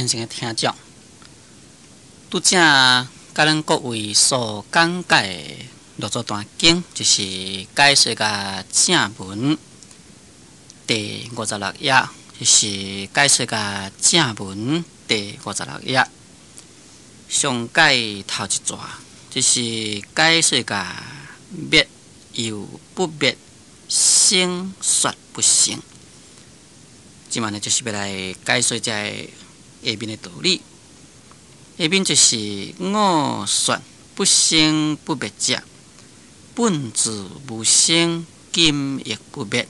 虔誠的聽眾，拄才佮咱各位所講解的六祖壇經，就是解說共正文第56頁，就是解說共正文第五十六頁。上解頭一逝，就是解說共滅猶不滅，生說不生。這擺呢，就是欲來解說這个下面的道理。下面就是我說不生不滅者，本自無生，今亦不滅，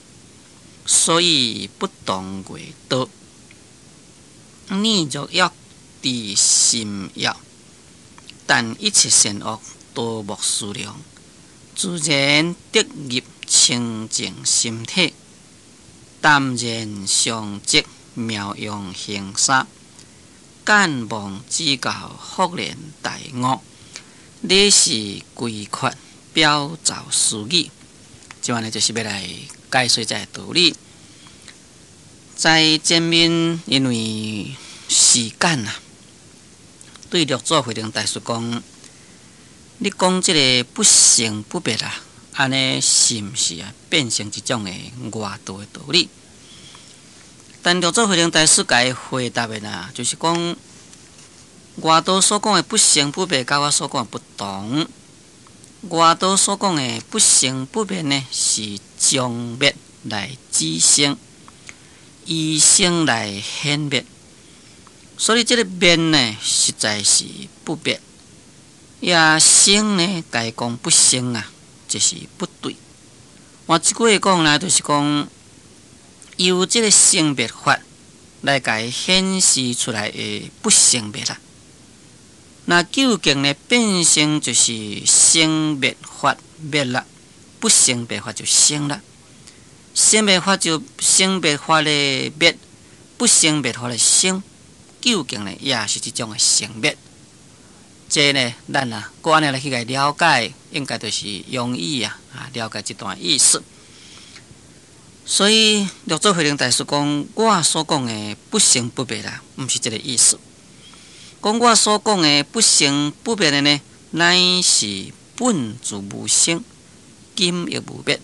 所以不同外道。你若欲知心要，但一切善惡多莫思量，自然得入清淨心體。淡然相即妙用行沙，敢望指教豁然大悟，理事規缺表造思語。這擺呢，就是欲來解說這个道理。在前面，因為時間啊，對六祖慧能大師講：你講這个不生不滅啊，按呢是毋是啊？變成一種的外道的道理？但六祖慧能大師共伊回答的呢，就是講外道所講的不生不滅，佮我所講的不同。外道所講的不生不滅呢，是將滅來指生，依生來顯滅。所以這个滅呢，實在是不滅；也生呢，共伊講不生啊，這是不對。換一句話講呢，就是講由這个生滅法來共伊顯示出來的不生滅啦。那究竟呢，變成就是生滅法滅啦，不生滅法就生啦。生滅法就生滅法的滅，不生滅法的生，究竟呢，也是這種的生滅。這呢，咱啊，閣按呢來去共伊了解，應該就是容易啊，啊，了解這段意思。所以六祖慧能大師講，我所講的不生不滅啦，毋是這个意思。講我所講的不生不滅的呢，乃是本自無生，今亦無滅。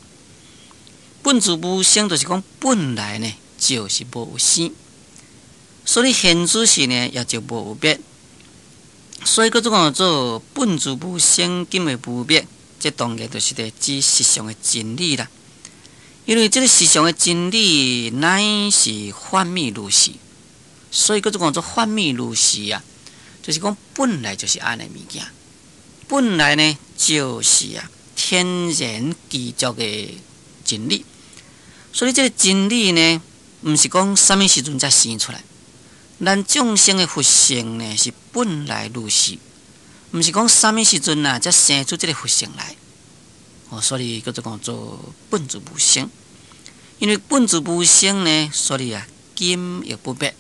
本自無生，就是講本來呢就是無有生，所以現此時呢也就無有滅。所以閣做講做本自無生，今亦無滅，這當然就是咧指實相的真理啦。因為這个實相的真理乃是法爾如是，所以閣做講做法爾如是啊，就是講本來就是按呢物件，本來呢就是啊天然具足的真理。所以這个真理呢，毋是講啥物時陣才生出來。咱眾生的佛性呢，是本來如是，毋是講啥物時陣啊，才生出這个佛性來。哦，所以叫做講做本自無生。因為本自無生呢，所以啊，今亦不滅。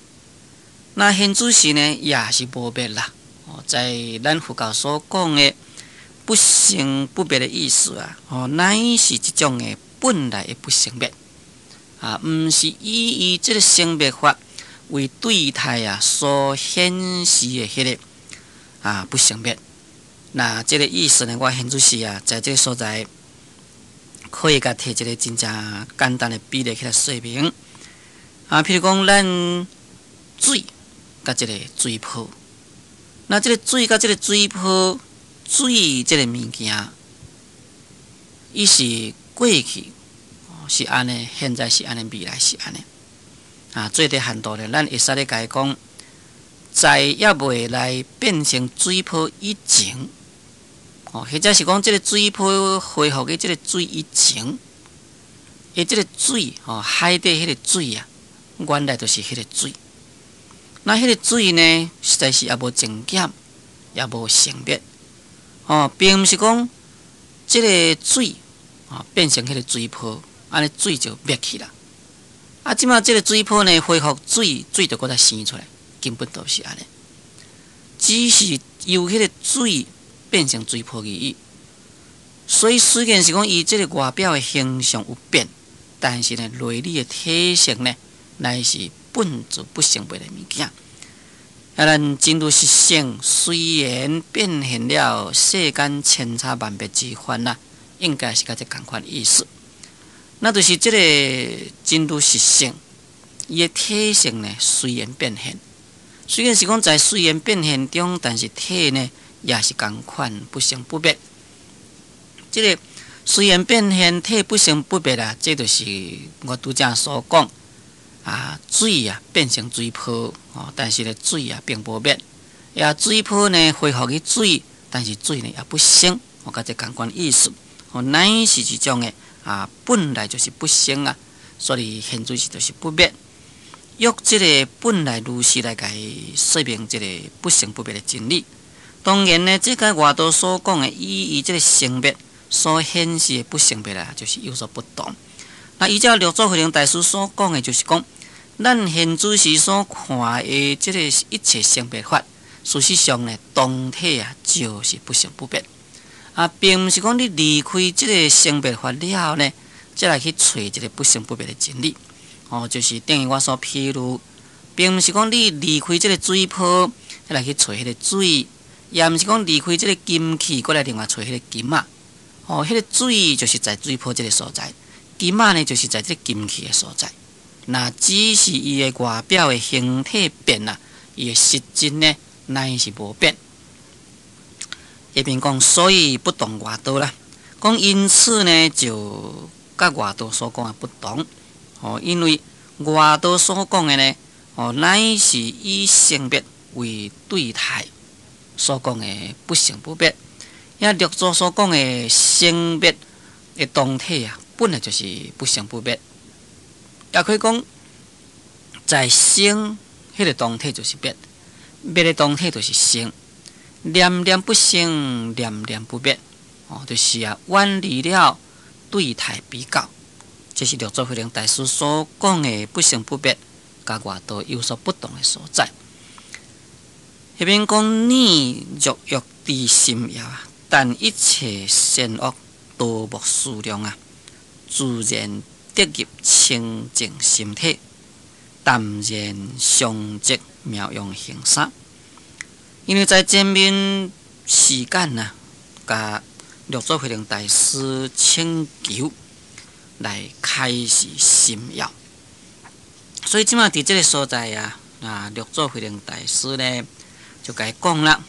那現此時呢，也是無滅啦。哦，在咱佛教所講的不生不滅的意思啊，哦，乃是這種的本來的不生滅啊，毋是以伊這个生滅法為對待啊所顯示的彼个啊不生滅。那這个意思呢，我現此時啊，在這个所在可以共提一个真正簡單的比例起來說明。啊，譬如講咱水佮這个水泡，那這个水佮這个水泡，水這个物件，伊是過去是按呢，現在是按呢，未來是按呢。啊，最低限度呢，咱會使咧共伊講，在猶未來變成水泡以前，哦，或者是講這个水泡恢復佇這个水以前，伊這个水吼，海底彼个水啊，原來就是彼个水。那彼个水呢，實在是也無增減，也無生滅，哦，並毋是講這个水啊變成彼个水泡，按呢水就滅去啦。啊，這擺這个水泡呢，恢復水，水就閣再生出來，根本都是按呢，只是由彼个水變成水泡而已。所以雖然是講伊這个外表的形象有變，但是呢，內裡的體性呢，乃是本自不生滅的物件。啊，咱真如實性雖然變現了世間千差萬別之法啦，應該是佮這仝款意思。那就是這个真如實性，伊的體性呢，隨緣變現。雖然是講在隨緣變現中，但是體呢也是仝款不生不滅。這个隨緣變現，體不生不滅啊，這就是我拄才所講啊，水啊變成水泡哦，但是呢水啊並無滅。也水泡呢恢復去水，但是水呢也不生，哦，佮這仝款意思。哦，乃是一種的啊，本來就是不生啊，所以現在是就是不滅。用這个本來如是來共伊說明這个不生不滅的真理。當然呢，這个外道所講的以伊這个生滅所顯示的不生滅啊，就是有所不同。那依照六祖慧能大師所講的，就是講咱現在時所看的這个一切生滅法，事實上呢，當體啊就是不生不滅。啊，並毋是講你離開這个生滅法了後呢，才來去揣這个不生不滅的真理。哦，就是等於我所譬喻，並毋是講你離開這个水泡，才來去揣彼个水，也毋是講離開這个金器，閣來另外揣彼个金仔。哦，彼个水就是在水泡這个所在，金仔呢就是在這个金器的所在。那只是伊的外表的形體變啊，伊的實質呢，乃是無變。下面講，所以不同外道啦。講因此呢，就佮外道所講的不同。哦，因為外道所講的呢，哦，乃是以生滅為對待所講的不生不滅。遐六祖所講的生滅的當體啊，本來就是不生不滅。也可以講，在生彼个當體就是滅，滅的當體就是生。念念不生，念念不滅，哦，就是啊，遠離了對待比較。這是六祖慧能大師所講的不生不滅，佮外道有所不同的所在。彼邊講你若欲知心要啊，但一切善惡多莫思量啊，自然得入清淨心體，淡然相即妙用行沙。因為在前面時間啊，共六祖慧能大師請求來開示心要，所以這馬佇這个所在啊，啊六祖慧能大師呢就共伊講啦，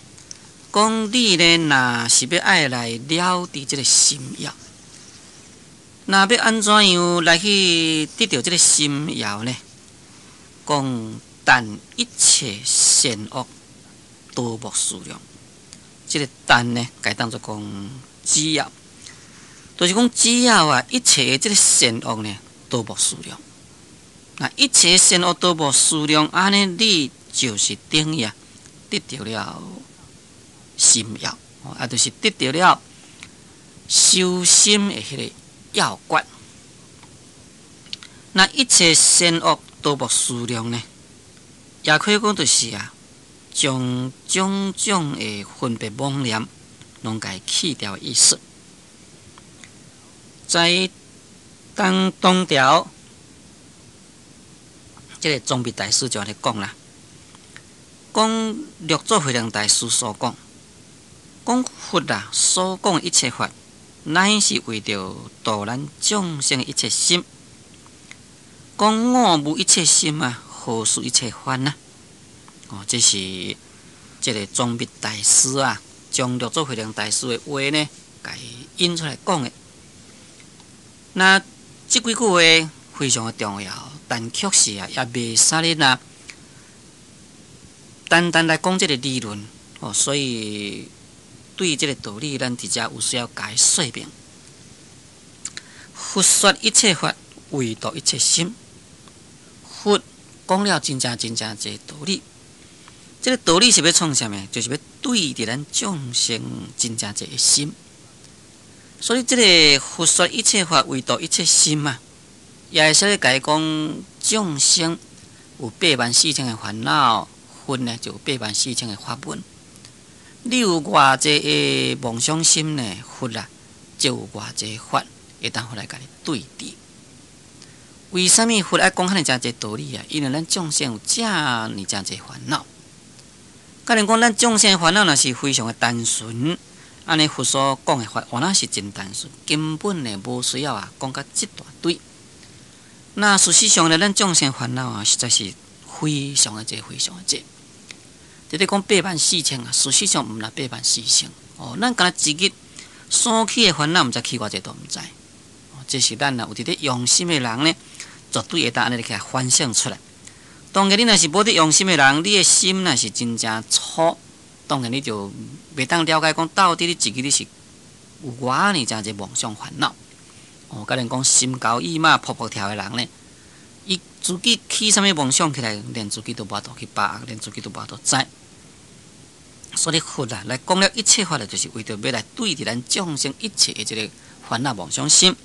講你呢若是欲愛來了知這个心要，若欲按怎樣來去得著這个心要呢？講但一切善惡多莫思量，這个但呢，共伊當做講只要，就是講只要啊，一切的這个善惡呢，都莫思量。那一切善惡都莫思量，按呢你就是等於啊，得著了心要，啊，就是得著了修心的彼个要訣。那一切善惡都莫思量呢，也可以講就是啊，將種種的分別妄念攏共伊去掉的意思。在當當朝，這个宗密大師就按呢講啦，講六祖慧能大師所講，講佛啊所講一切法，乃是為著度咱眾生的一切心。講我無一切心啊，何事一切法呢？哦，這是這个宗密大師啊，將六祖慧能大師的話呢，共伊引出來講的。那這幾句話非常的重要，但確實啊，也袂使你若單單來講這个理論哦，所以對這个道理，咱佇遮有需要共伊說明。佛說一切法，為度一切心。佛講了真正真正濟道理，這个道理是欲創啥物？就是欲對著咱眾生真正濟的心。所以，這个佛說一切法，為度一切心啊，也會使共伊講眾生有8萬4千个煩惱，佛呢就有8萬4千个法門。你有偌濟个妄想心呢？佛啊，就有偌濟法會當來共你對治。為啥物佛愛講遐爾誠濟道理啊？因為咱眾生有遮爾誠濟煩惱。假如講咱眾生煩惱若是非常的單純，按呢佛所講的法，原來是真單純，根本呢無需要啊講甲這大堆。那事實上呢，咱眾生煩惱啊，實在是非常的濟，非常的濟。這咧講8萬4千啊，事實上毋若八萬四千哦。咱干焦一日所起的煩惱，毋知起偌濟都毋知。哦，這是咱啊有佇咧用心的人呢，絕對會當按呢去反省出來。當然，你若是無佇用心的人，你的心若是真正粗，當然你就袂當了解講到底你自己你是有偌爾誠濟妄想煩惱。哦，假如講心高意馬、噗噗跳的人呢，伊自己起啥物妄想起來，連自己都無法度去把握，連自己都無法度知。所以佛啊，來講了一切法，就是為著欲來對治咱眾生一切的這个煩惱妄想心。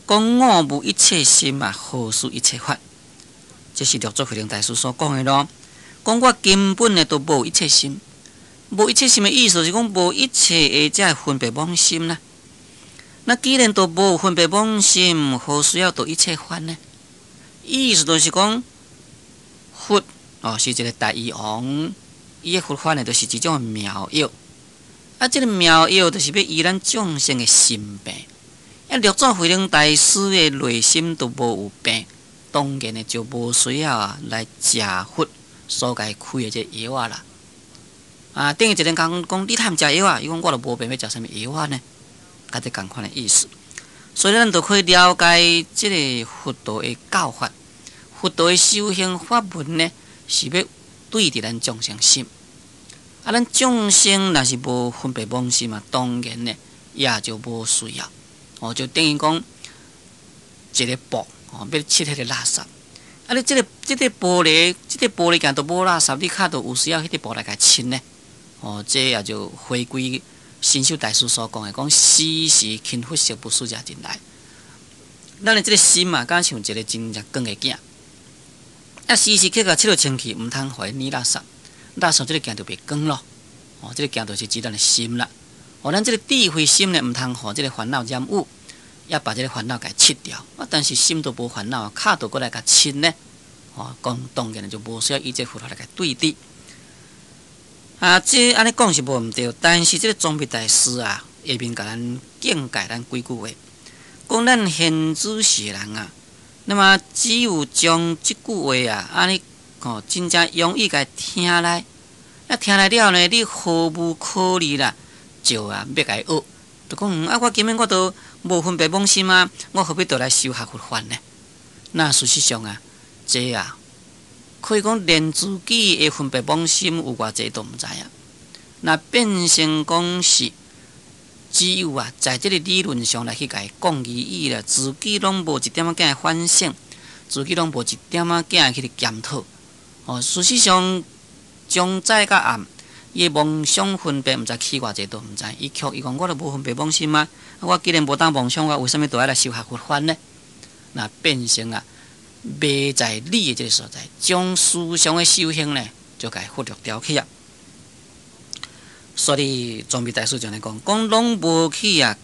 講我無一切心啊，何須一切法？這是六祖慧能大師所講的囉。講我根本呢都無一切心，無一切心的意思是講無一切的這分別妄心啦。那既然都無分別妄心，何需要度一切法呢？意思就是講，佛哦是一个大醫王，伊的佛法呢，就是一種妙藥。啊，這个妙藥就是欲醫咱眾生的心病。啊，六祖慧能大師的內心都無有病，當然呢就無需要啊來食佛所共伊開的這藥仔啦。啊，等於一個人講講你通毋食藥啊？伊講我都無病，欲食啥物藥仔呢？佮這仝款的意思。所以咱就可以了解這个佛道的教法，佛道的修行法門呢，是欲對治咱眾生心。啊，咱眾生若是無分別妄心啊，當然呢也就無需要。哦，就等於講一个布哦，欲拭彼个垃圾。啊，你這个玻璃，這个玻璃鏡都無垃圾，你較著有需要彼个布來共清呢？哦，這也就回歸神秀大師所講的，講時時勤拂拭，勿使惹塵來。咱的這个心嘛，敢像一个真正光的鏡，啊，時時刻刻拭著清氣，毋通予伊粘垃圾，垃圾這个鏡就袂光咯。哦，這个鏡就是指咱的心啦。哦，咱這个智慧心呢，毋通予這个煩惱染污，欲把這个煩惱共拭掉。啊，但是心都無煩惱，跤著閣來共拭呢？哦，講當然就無需要以這佛法來共對治。啊，這按呢講是無毋對，但是這个宗密大師啊，下面共咱警戒咱幾句話，講咱現此世人啊，那麼只有將這句話啊，按呢哦，真正容易共聽來，啊，聽來了呢，你毫無考慮啦，就啊欲共伊學，就講啊，我根本我都無分別妄心啊，我何必著來修學佛法呢？那事實上啊，這啊，可以講連自己的分別妄心有偌濟都毋知影。那變成講是只有啊，在這个理論上來去共伊講而已啦，自己攏無一點仔仔的反省，自己攏無一點仔仔去檢討。哦，事實上，從早到暗，伊的妄想分別毋知起偌濟都毋知。伊卻伊講我都無分別妄心啊！我既然無當妄想，我為啥物都愛來修學佛法呢？那變成啊，迷在理的這个所在，將思想的修行呢，就共忽略掉去啊。所以宗密大師就按呢講，講攏無去啊，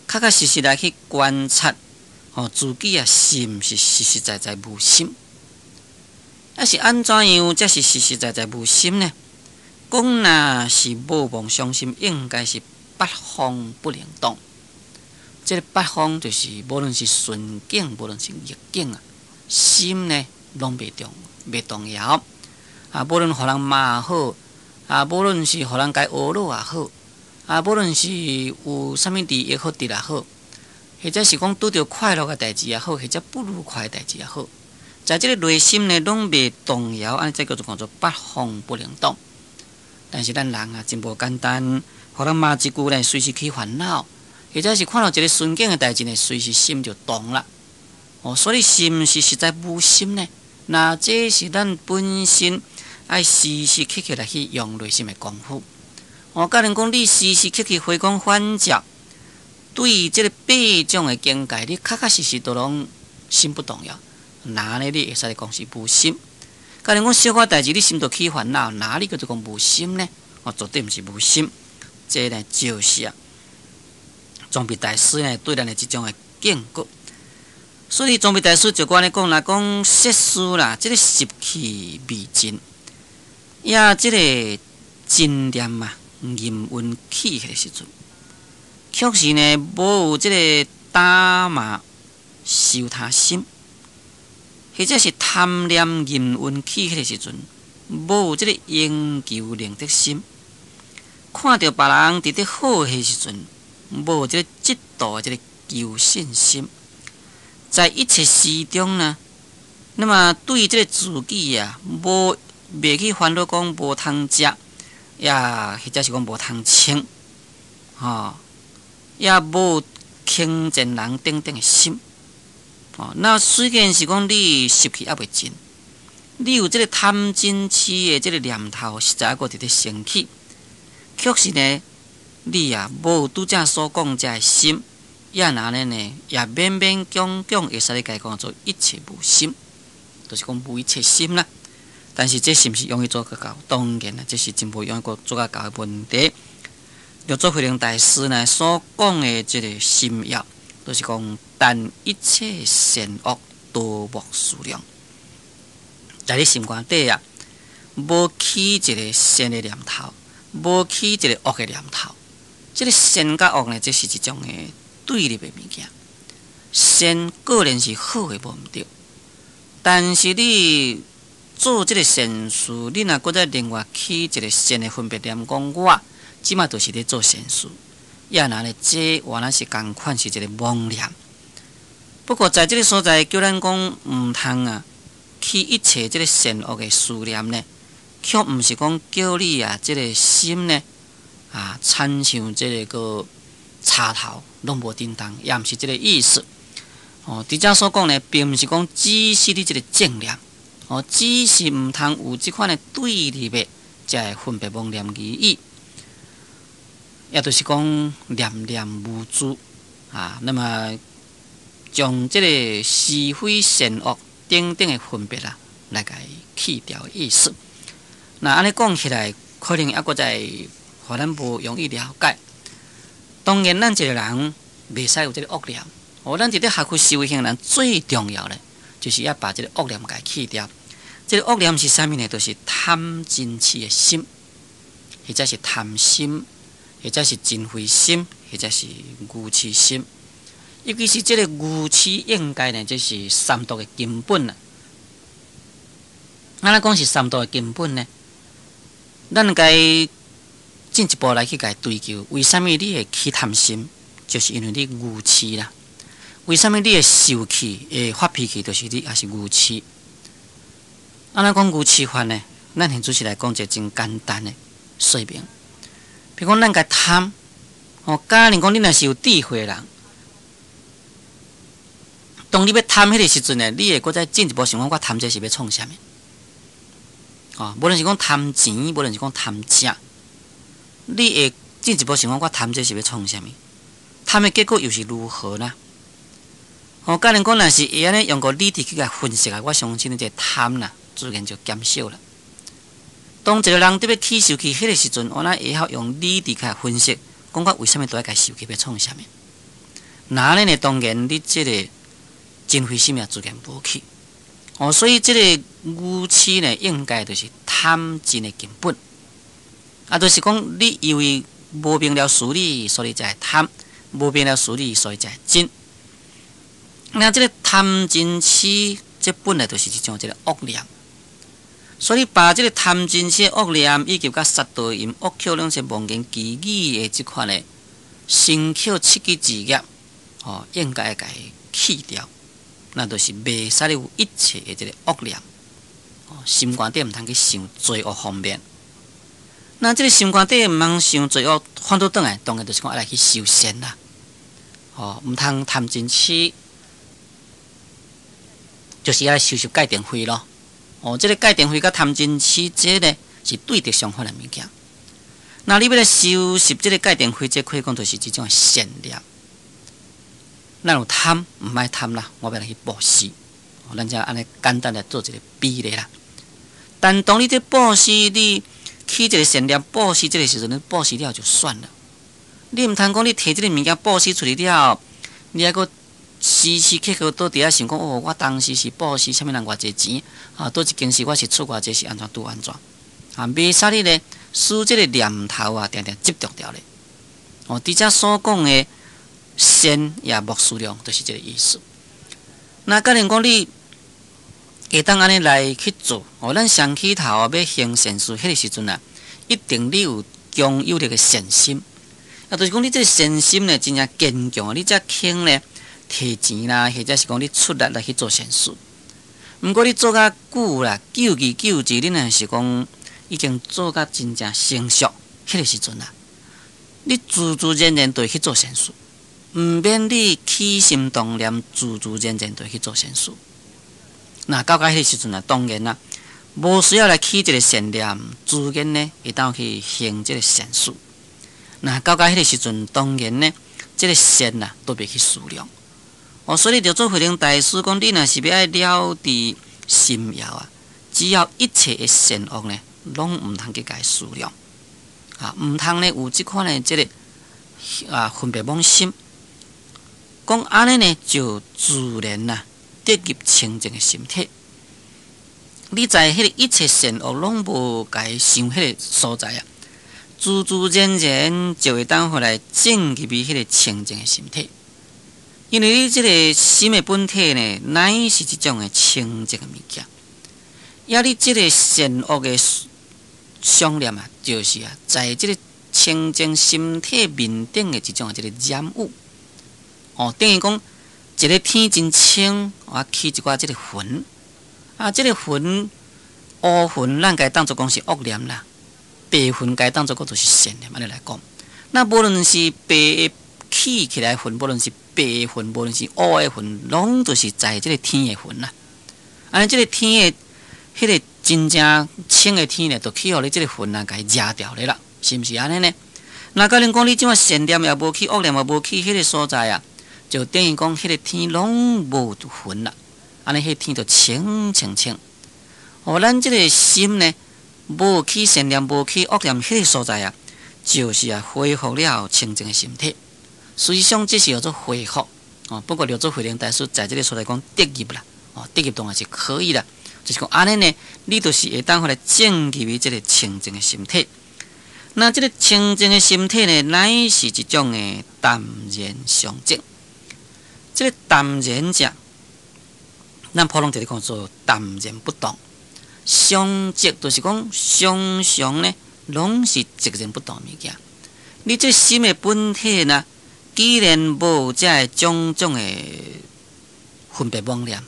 確確實實來去觀察，吼自己啊，是毋是實實在在無心？啊是按怎樣才是實實在在無心呢？講若是無妄想心，應該是八風不能動。這个八風就是無論是順境，無論是逆境啊，心呢攏袂動，袂動搖。啊，無論予人罵好，啊，無論是予人共呵咾也好，啊，無論是有啥物利益好得也好，或者是講拄著快樂的代誌也好，或者不愉快的代誌也好，在這个內心呢，攏袂動搖，按呢才叫做講做八風不能動。但是咱人啊，真無簡單，予人罵一句呢，隨時起煩惱；或者是看到一个順境的代誌呢，隨時心就動啦。哦，所以是毋是實在無心呢？那這是咱本身愛時時刻刻來去用內心的功夫。哦，假如講你時時刻刻回光返照，對這个八種的境界，你確確實實都攏心不動搖，那呢你會使講是無心。假如講小可代誌，你心就起煩惱，哪裡叫做講無心呢？哦，絕對毋是無心。這呢就是啊，宗密大師呢對咱的這種的警告。所以宗密大師就按呢講啦，講說事啦，這个習氣未盡，也這个嗔念啊，淫怨起彼个時陣，卻是呢無有這个打罵受他心，或者是貪念淫怨起彼个時陣，無有這个應求令得心，看著別人佇咧好彼時陣，無有這个嫉妒的這个求勝心，在一切事中呢，那麼對這个自己啊，無袂去煩惱講無通食，也或者是講無通穿，吼，也無輕賤人等等的心。哦，那雖然是講你習氣猶未盡，你有這个貪嗔痴的這个念頭，實在猶閣佇咧生起，卻是呢，你啊無拄才所講這个心，也若按呢呢，也勉勉強強會使咧共伊講做一切無心，就是講無一切心啦。但是這是毋是容易做甲到？當然啦，這是真無容易做甲到的問題。六祖慧能大師呢所講的這个心要，就是講但一切善惡都莫思量。在你心肝底啊，無起一个善的念頭，無起一个惡的念頭。這个善佮惡呢，這是一種的對立的物件。善固然是好的，無毋對，但是你做這个善事，你若閣再另外起一个善的分別念，講我這馬就是咧做善事，也若呢，這原來是仝款是一个妄念。不過在這个所在，叫咱講毋通啊，起一切這个善惡的思念呢，卻毋是講叫你啊，這个心呢啊，親像這个插頭攏無振動，也毋是這个意思。哦，佇遮所講呢，並毋是講只是你這个正念。哦，只是毋通有這款的對立的，才會分別妄念而已。也就是講念念無住啊，那麼將這个是非善惡等等的分別啊，來共伊去掉的意思。那按呢講起來，可能猶閣再予咱無容易了解。當然，咱一个人袂使有這个惡念。哦，咱佇咧學佛修行人最重要的，就是要把這个惡念共伊去掉。這个惡念是啥物呢？就是貪嗔痴的心，或者是貪心，或者是嗔恚心，或者是愚痴心。尤其是這个愚痴，應該呢，這是三毒的根本啦。按怎講是三毒的根本呢？咱該進一步來去共伊追究，為啥物你會起貪心？就是因為你愚痴啦。為啥物你會受氣、會發脾氣？就是你也是愚痴。按怎講愚痴法呢？咱現主是來講一个真簡單的說明。比如講，咱共貪，哦，假如講你若是有智慧的人，當你欲貪彼个時陣呢，你會閣再進一步想講，我貪這是欲創啥物？哦，無論是講貪錢，無論是講貪食，你會進一步想講，我貪這是欲創啥物？貪的結果又是如何呢？哦，假如講若是會按呢用個理智去共分析啊，我相信這个貪啦，自然就減少了。當一个人特別起受氣彼个時陣，我若會曉用理智去分析，講我為啥物都愛共受氣，欲創啥物？那按呢呢，當然你這个嗔恚心也自然無去。哦，所以這个愚痴呢，應該就是貪嗔的根本。啊，就是講你因為無明了事理，所以才會貪；無明了事理，所以才會嗔。那這个貪嗔痴，這本來就是一種這个惡念。所以把這个貪嗔痴惡念，以及佮殺盜淫惡口攏是妄言綺語的這款的身口七支罪業，哦，應該共伊去掉，那就是袂使有一切的這个惡念。哦，心肝底毋通去想罪惡方面。那這个心肝底毋通想罪惡，反倒轉來，當然就是講愛來去修善啦。哦，毋通貪嗔痴，就是愛修習戒定慧咯。哦，這个戒定慧佮貪嗔痴，這个是對佇相反的物件。那你欲來修習這个戒定慧，這可以講就是這種善念。咱有貪，毋愛貪啦，我欲來去布施。哦，咱才按呢簡單來做一个比例啦。但當你佇布施，你起一个善念布施，這个時陣，你布施了就算了。你毋通講你提這个物件布施出去了，你猶閣時時刻刻都佇遐想講，哦，我當時是布施啥物人偌濟錢，啊，佗一間是我是出偌濟是按怎拄按怎。啊，袂使你咧使這個念頭啊，定定執著著咧。哦，佇遮所講的善也莫思量，就是這個意思。那假如講你會當按呢來去做，哦，咱上起頭啊，欲行善事，彼個時陣啊，一定你有強有力的善心。啊，就是講你這個善心呢，真正堅強，你才肯咧提錢啦，或者是講你出力來去做善事。毋過你做較久啦，久而久之，你若是講已經做甲真正成熟，彼個時陣啊，你自自然然就會去做善事，毋免你起心動念，自自然然就會去做善事。那到彼個時陣啊，當然啦，無需要來起這個善念，自然呢會當去行這個善事。那到彼個時陣，當然呢，這個善啊，都袂去思量。哦，所以六祖慧能大師講，你若是欲愛了知心要啊，只要一切的善惡呢，攏毋通去共伊思量，啊，毋通呢有這款的這個啊分別妄心。講按呢呢，就自然啊得入清淨的心體。你在彼個一切善惡攏無共伊想彼個所在啊，自自然然就會當予來證入去彼個清淨的心體。因為你這個心的本體呢，乃是這種的清淨的物件。抑你這個善惡的想念啊，就是啊，在這個清淨心體面頂的一種的這個染污。哦，等於講一個天真清，啊起一寡這個雲，啊這個雲烏雲，咱共伊當做講是惡念啦；白雲共伊當做講就是善念，按呢來講。那無論是白起起來雲，無論是白雲，無論是烏的雲，攏就是在這個天的雲啦。按呢這個天的彼個真正清的天呢，就去予你這個雲啊，共伊遮掉咧啦，是毋是按呢呢？那假如講你這馬善念也無去，惡念也無去，彼個所在啊，就等於講彼個天攏無雲啦。按呢彼個天就清清清。哦，咱這個心呢，無起善念，無起惡念，彼個所在啊，就是啊恢復了清淨的心體。實際上這是叫做恢復哦。不過六祖慧能大師在這個所在講得入啦，哦，得入當然是可以啦。就是講按呢呢，你就是會當予來證入去這個清淨的心體。那這個清淨的心體呢，乃是一種的淡然常寂。這個淡然者，咱普通就是講做淡然不動。常寂就是講常常呢，攏是寂然不動的物件。你這心的本體呢，既然無這个種種的分別妄念，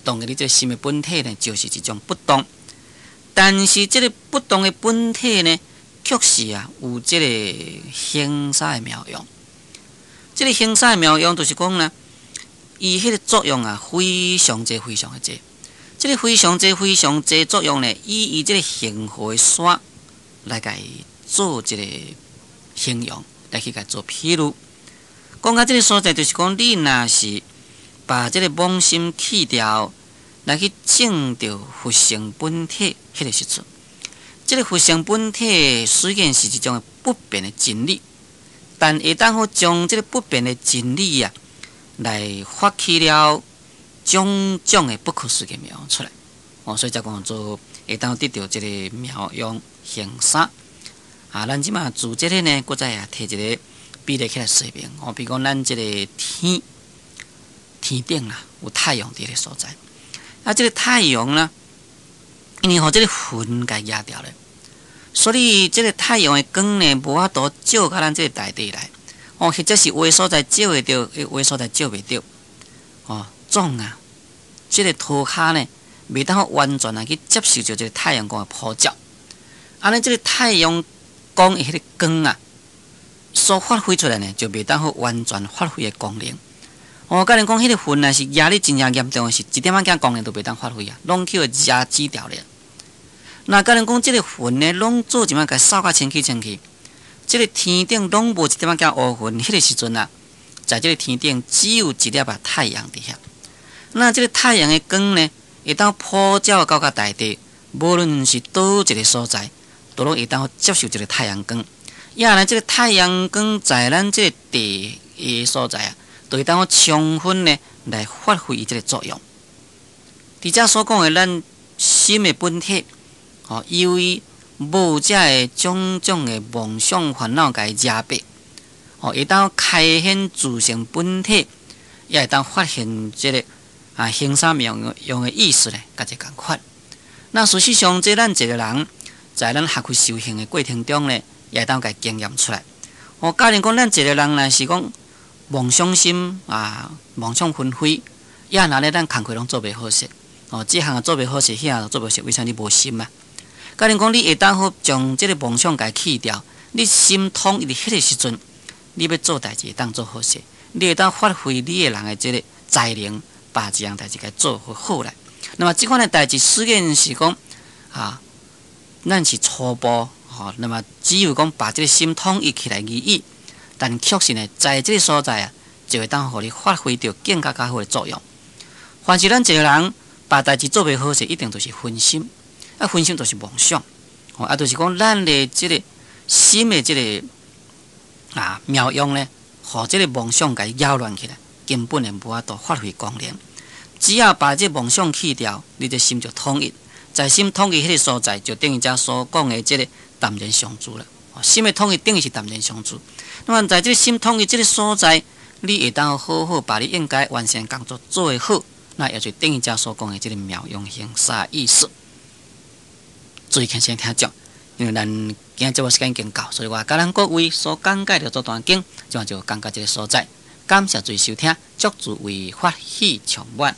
當然你這心的本體呢，就是一種不動。但是這個不動的本體呢，卻是啊有這個行沙的妙用。這個行沙的妙用就是講呢，伊彼個作用啊，非常濟，非常的濟。這個非常濟，非常濟作用呢，以伊這個恆河的沙來共伊做一個形容，來去共伊做譬喻。講到這個所在，就是講你若是把這個妄心去掉，來去證著佛性本體，彼個時陣，這個佛性本體雖然是一種不變的真理，但會當好將這個不變的真理啊，來發起了種種的不可思議妙用出來。哦，所以才講做會當得著這個妙用行沙。啊，咱這馬做這個呢，閣再也提一個比例起來說明。哦，比如講咱這個天天頂啦，有太陽佇彼個所在。啊，這個太陽呢，因為予這個雲共壓掉咧，所以這個太陽的光呢，無法度照到咱這個大地來。哦，或者是有的所在照會著，有的所在照袂著。哦，總啊，這個塗跤呢，袂當完全啊去接受著這個太陽光的普照。按呢，這個太陽光的彼個光啊，所發揮出來呢，就袂當好完全發揮的功能。哦，假如講彼個雲啊是壓得真正嚴重的是，一點仔仔功能都袂當發揮啊，攏去予遮遮掉咧。那假如講這個雲呢，攏做一擺共掃較清氣清氣，這個天頂攏無一點仔仔烏雲，彼個時陣啊，在這個天頂只有一粒仔太陽佇遐。那這個太陽的光呢，會當普照到甲大地，無論是佗一個所在，都攏會當接受這個太陽光。也呢，這個太陽光在咱這個地的所在啊，就會當充分呢來發揮伊這個作用。佇遮所講的咱心的本體，哦，由於無遮个種種的妄想煩惱共伊遮蔽，哦，會當開顯自性本體，也會當發現這个行三妙用的意思咧，佮這仝款。那事實上，這咱一个人在咱學佛修行的過程中咧，也會當共經驗出來。哦，假如講咱一个人若是講妄想心啊，妄想紛飛，也若咧咱工課攏做袂好勢。哦，這項做袂好勢，彼項做袂好勢，為啥你無心啊？假如講你會當好將這个妄想共去掉，你心統一佇彼个時陣，你欲做代誌會當做好勢，你會當發揮你的人的這个才能，把這項代誌共做好好來。那麼這款的代誌雖然是講啊，咱是初步吼，那麼只有講把這个心統一起來而已，但確實呢，在這个所在啊，就會當予你發揮著更加較好的作用。凡是咱一个人把代誌做袂好勢，一定就是分心。啊，分心就是妄想，哦，啊，就是講咱的這个心的這个妙用咧，予這个妄想共擾亂起來，根本就無法度發揮功能。只要把這妄想去掉，你的心就統一，在心統一彼个所在，就等於遮所講的這个淡然相住了。心的統一等於是淡然相住。那麼在這个心統一這个所在，你會當好好把你應該完成工作做得好，那也就等於遮所講的這个妙用行沙意思。注意聽先聽講，因為咱今日節目時間已經到，所以我共咱各位所講解的這段經，就就講到這个所在。感謝注意收聽，祝諸位法喜充滿。